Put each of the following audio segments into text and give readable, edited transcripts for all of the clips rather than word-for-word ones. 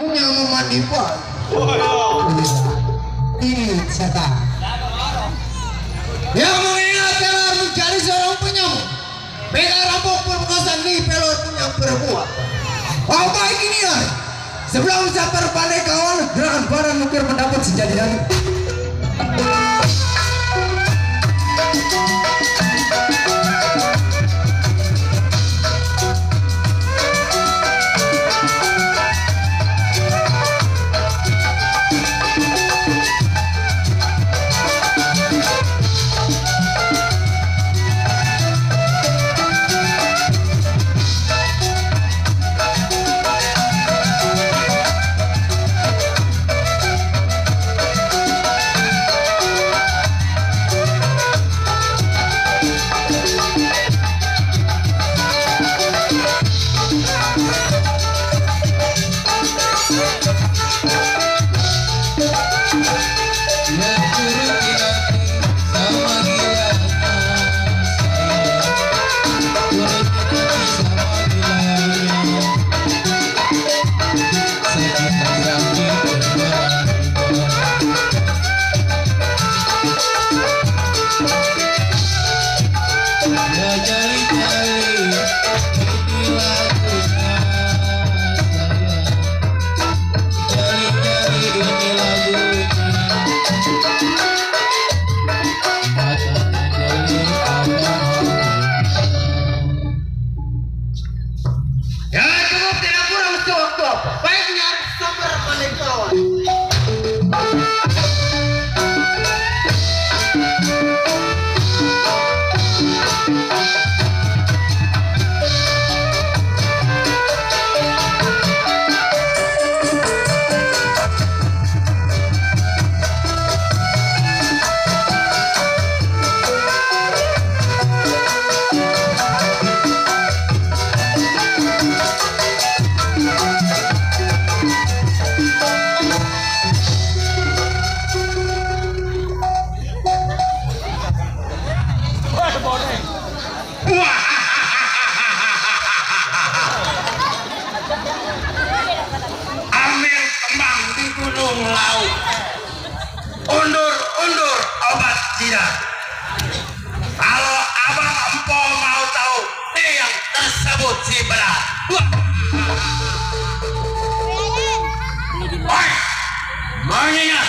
punya memanipul. Ini setan yang mengingatkan harus mencari seorang penyamuk, bela rampok perkosaan di pelot punya perempuan. Apa ini ya? Sebelum saya berbalik kawan, gerakan barang mungkin mendapat senjata lagi. Undur obat tidak. Kalau abang empo mau tahu yang tersebut si berat. Oi, mengingat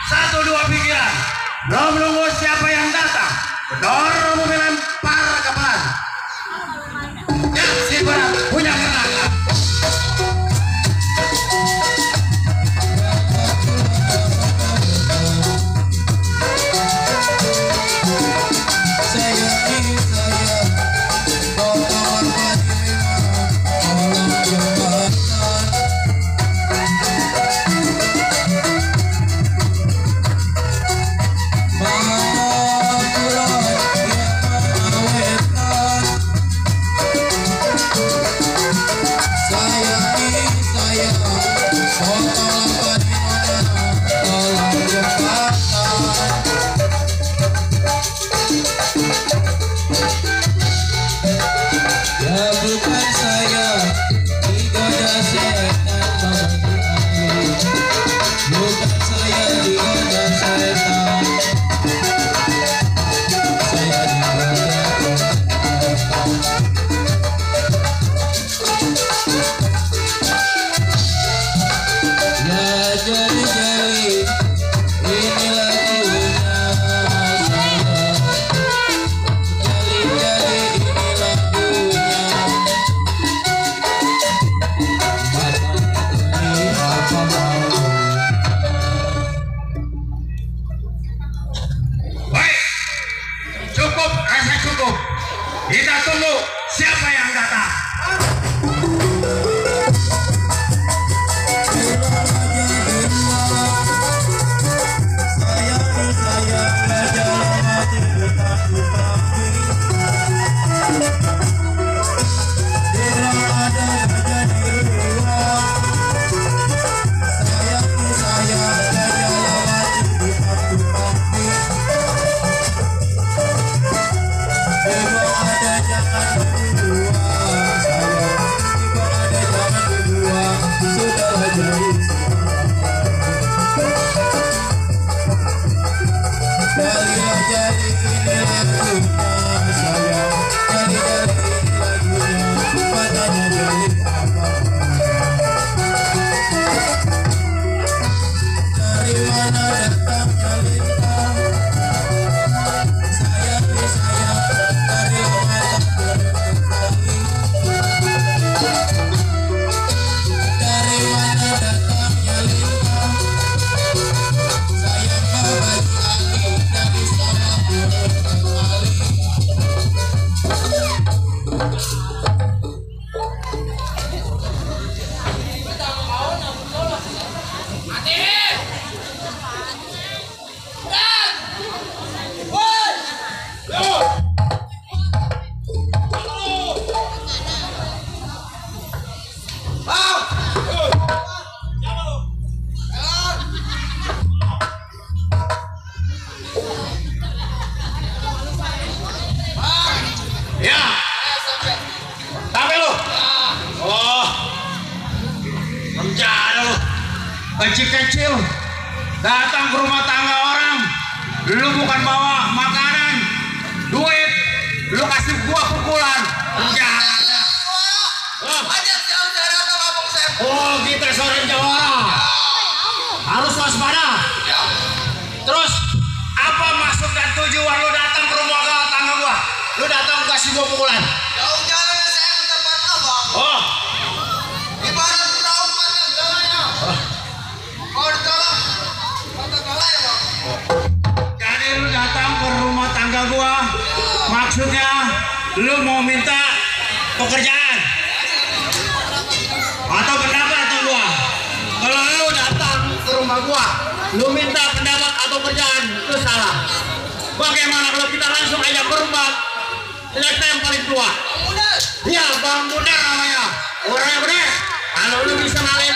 1-2 pikiran. Belum menunggu siapa yang datang. Dorong mobilan para kapan. Ya si berat punya tenaga. kecil-kecil datang ke rumah tangga orang, lu bukan bawa makanan, duit, lu kasih gua pukulan. Jangan. Oh, kita seorang Jawara harus waspada. Terus apa maksud dan tujuan lu datang ke rumah tangga gua? Lu datang kasih gua pukulan. Jauh-jauh saya ke tempat abang. Oh, Ibarat perahu pada galanya. Kalau ditolak, pada galanya bang. jadi lu datang ke rumah tangga gua, maksudnya lu mau minta pekerjaan atau pendapat atau gua? Kalau lu datang ke rumah gua, lu minta pendapat atau pekerjaan, itu salah. Bagaimana kalau kita langsung aja berempat? Kita yang paling tua. Mudah. Iya, Bang Bundar namanya. Orangnya bener. Kalau lu bisa ngalahin